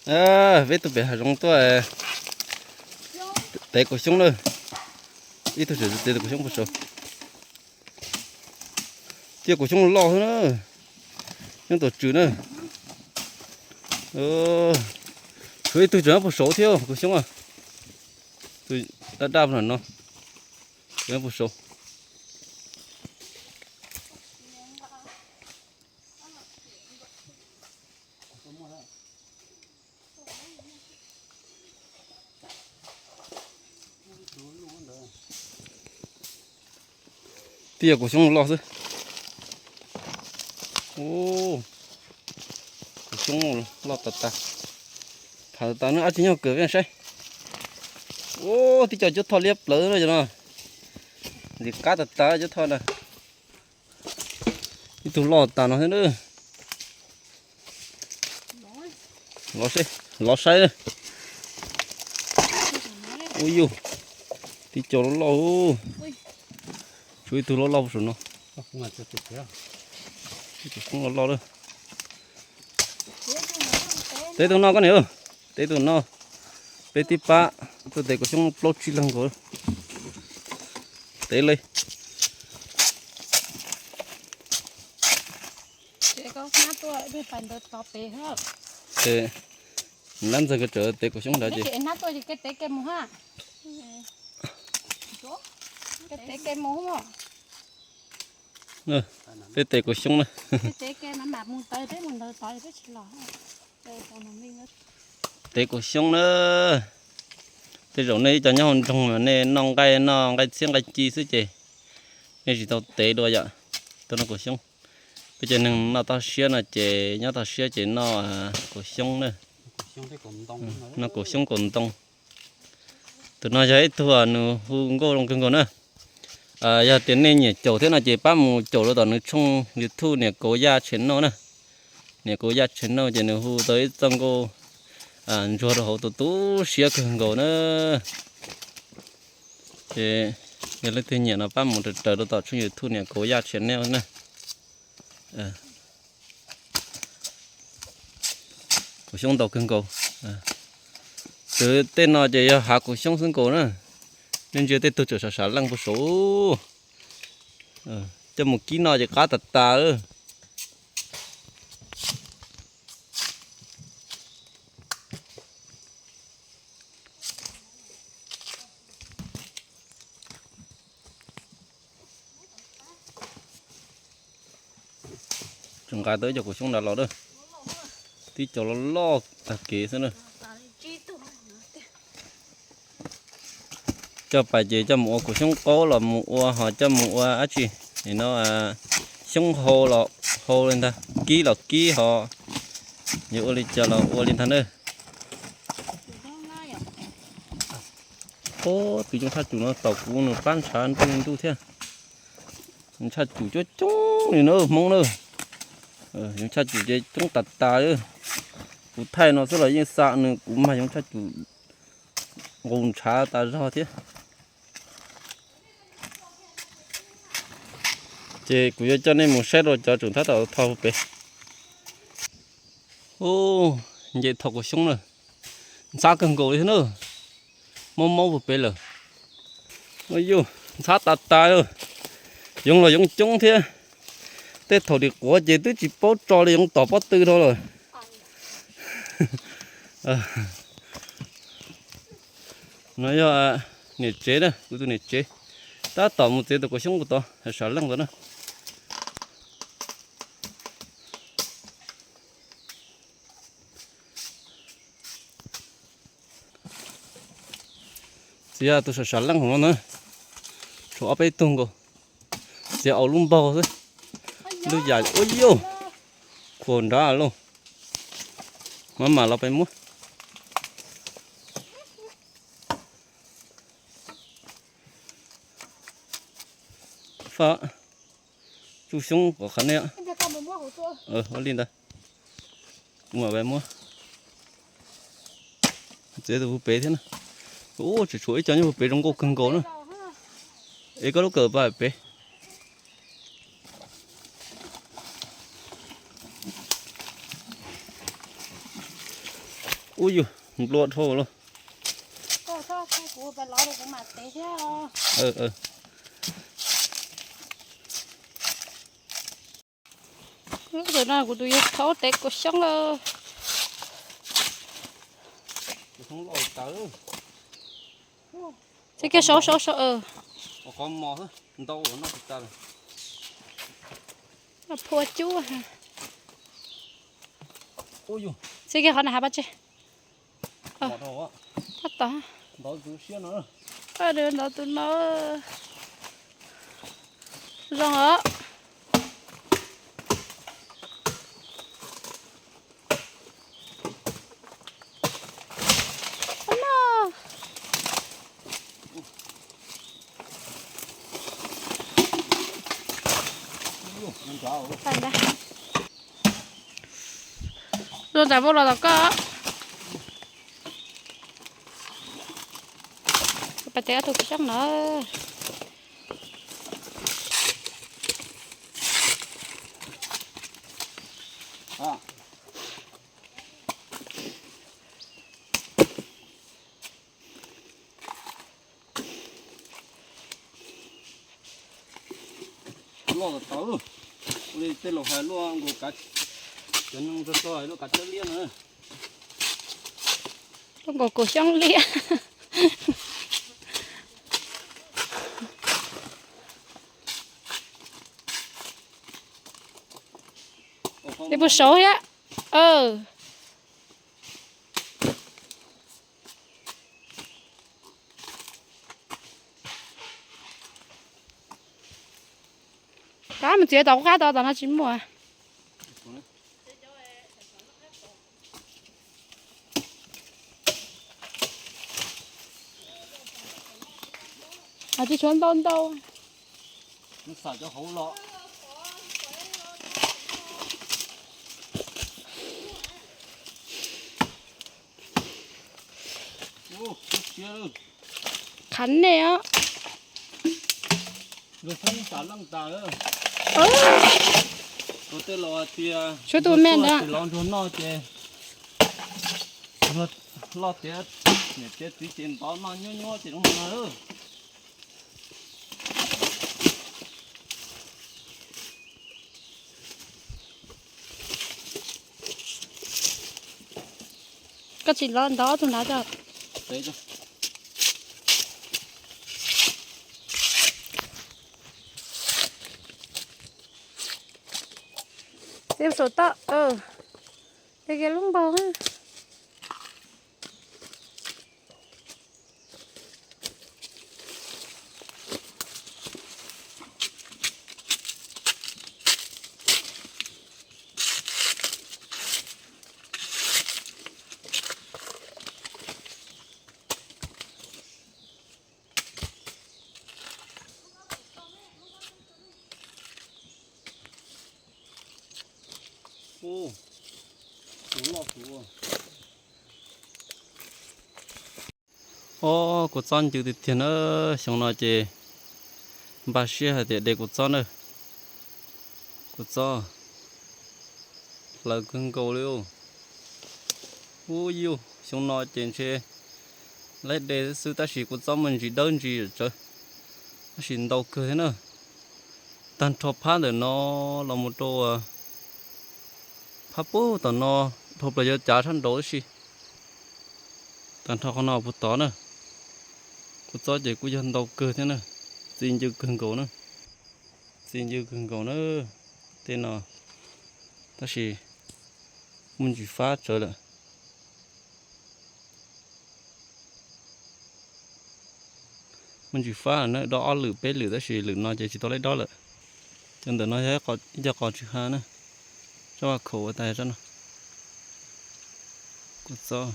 Peb tuaj pem hav zoov tuaj tev kaus xyoob na. Ib tug tseem tev tus kaus xyoob puag saud. Tiaj kaus xyoob loj xwb na. Xyoob tus tswm na. Tshuav ib tug tseem puag saud thiab kaus xyoob. Tus daj daj no, puag saud. Tiaj kaus xyoob loj xwb. Kaus xyoob loj tas tas. Tham tas no ab tsi nyog kawm saib. Ub, tib co cuab thoj liab plawv no. Ntxim qab tas tas cuab thoj na. Ib tug loj tas no xwb na. Los saib. Ub yus, tib co loj loj. Tshuav ib tug loj loj puag saum no. Ib tug loj loj. Tev tus no koj niam, tev tus no. Peb tib pab tuaj tev kaus xyoob plaub tsib leeg nkaus. Tev li. Nab ntxawg ko tseem tev kaus xyoob nrad ces. Peb tev kaus xyoob na. Tev kaus xyoob na. Tej zaum nej ib co nyob hauv nroog mas nej noj nqaij, noj nqaij txhiab nqaij ci xwb ces nej tsis tau tev dua yom. Tuaj noj kaus xyoob. Peb cov neeg noj toj siab no ces nyob toj siab ces noj kaus xyoob na. Noj kaus xyoob kaus ntoo. Tus no yog ib tug nws hu nkauj zoo kawg nkaus na. Yog tias nej nyiam caum thiab no ces pab mus caum rau tom nws tshooj YouTube Niam Kauv Yaj Channel na. Niam Kauv Yaj Channel ces nws hu tau ib txoj nkauj ntsuag rau hauv tu tu siab kawg nkaus na. Ces yog leej twg nyiam no pab mus raws raws rau tom tshooj YouTube Niam Kauv Yaj Channel na. Kaus xyoob ntau kawg nkaus. Tus tej no ces yog hav kaus xyoob xwb nkaus na. Nej ntsia tej tug tseem sav sav leej puag saud. Coj mus kib no ces qab tas tas. Tseem nqa tau ib co kaus xyoob nrad los lawm. Tib co loj loj tag kev xwb na. Coj pais ces coj mus ua kaus xyoob qaub los mus ua, ho coj mus ua dab tsi, no, xyoob hau los hau li ntag, kib los kib ho, yuav ua li cas los ua li ntag na. Ub, tus yoov tshaj cum no tom kuv nws pab ntshav ntuj ntuj thiab. Yoov tshaj cum coob coob li na Hmoob na. Yoov tshaj cum ces coob tas tas li. Kuv thaij no xwb los yeej xa nws, kuv mag yoov tshaj cum nqus ntshav tas zog thiab. Ces kuv yuav coj nej mus saib rau cov tseem tab tom tho pem. Ub, nce tho kaus xyoob na, ntxhab kawg nkaus li thiab na. Mob mob puag pem lawm. Yuj, ntxhab tas tas, yoov los yoov coob thiab. Tej thaum dim quav ces twb tsis paub tso li yoov tom pob tw rau lawm. No yog niam tsev na, kuv tus niam tsev tab tom mus txiav tus kaus xyoob kuv tod, sav leej ntawd na. Txiav tus sav sav leej hauv no na, tshuav ob peb tug nkaus, txiav au lub npaug xwb. Lub yam ua yau, khuam nrad lauj. Mam mam los peb muab. Faj, tsuj xyoob kom qhav nej. Ua li ntawd, kuv mam peb muab. Txiav tus puag pem thiab na. Ub, tseem tshuav ib co nyob puag pem zoo nkauj kawg nkaus na. Es koj lub kawm pab pem. Ub yus, nplua dhau lawm. Tam no kuv tus yawg thaub tev kaum xyoob lawm. Txiv kiag saud saud saud. Phua cub. Txiv kiag qhov na hav pab tseg. Tab tom. Ntov tus no. Zoo os. Zoo tam vauj los tom koj. Pas tes ob tug kis sab no. Loj tawv, ua li tej laus hais luaj nkaus kav, cov neeg txog txog hais luaj kav tsawb liab na. Luaj nkaus kaum xyoob liab. Tej puag saud thiab. Rov mus txiav tom qab tod, tom no tsis muaj. Tsis tshuav ntau ntau. Xav cov hauv los. Khav nej os. Luag xub xav leej tas. Ua tej laus hais tias suav tus me ntawd los ntsuag noj ces luag loj tiav, niam tiav txiv ces ntov noj nyuab nyuab ces zoo no. Koj tsis los ntov tus nrad tso. Txiav saum toj, txiav kiag lub npaug. Ub, tus loj tus. Ob, kua txob ncw tiag tiag na. Xyoo no ces npaj siab hais tias de kua txob na. Kua txob hlaws kawg nkaus li. Ub yus, xyoo no ces ntshe laib de xwb tab sis kua txob muaj ntsis dawb ntsis tsawv, tab sis ntau kawg thiab na. Tag nrho phab ntawm no los mus rau phab pub tom no, dhau plaws yuav cav sab nraud tab sis tag nrho qhov no puag tod na. Kua txob ces kuj yog ntau kawg thiab na, txi ncw kawg nkaus na. Txi ncw kawg nkaus na, tej no, tab sis muaj ntsis fab tsawv lawm. Muaj ntsis fab lawm na, dob ob lwm peb lwm tab sis lwm no ces tsis tau laib dob lawm. Cov ntawm no yog ib co qos tsw ha na, tsob vaj khaum ua tas tsob no. Kua txob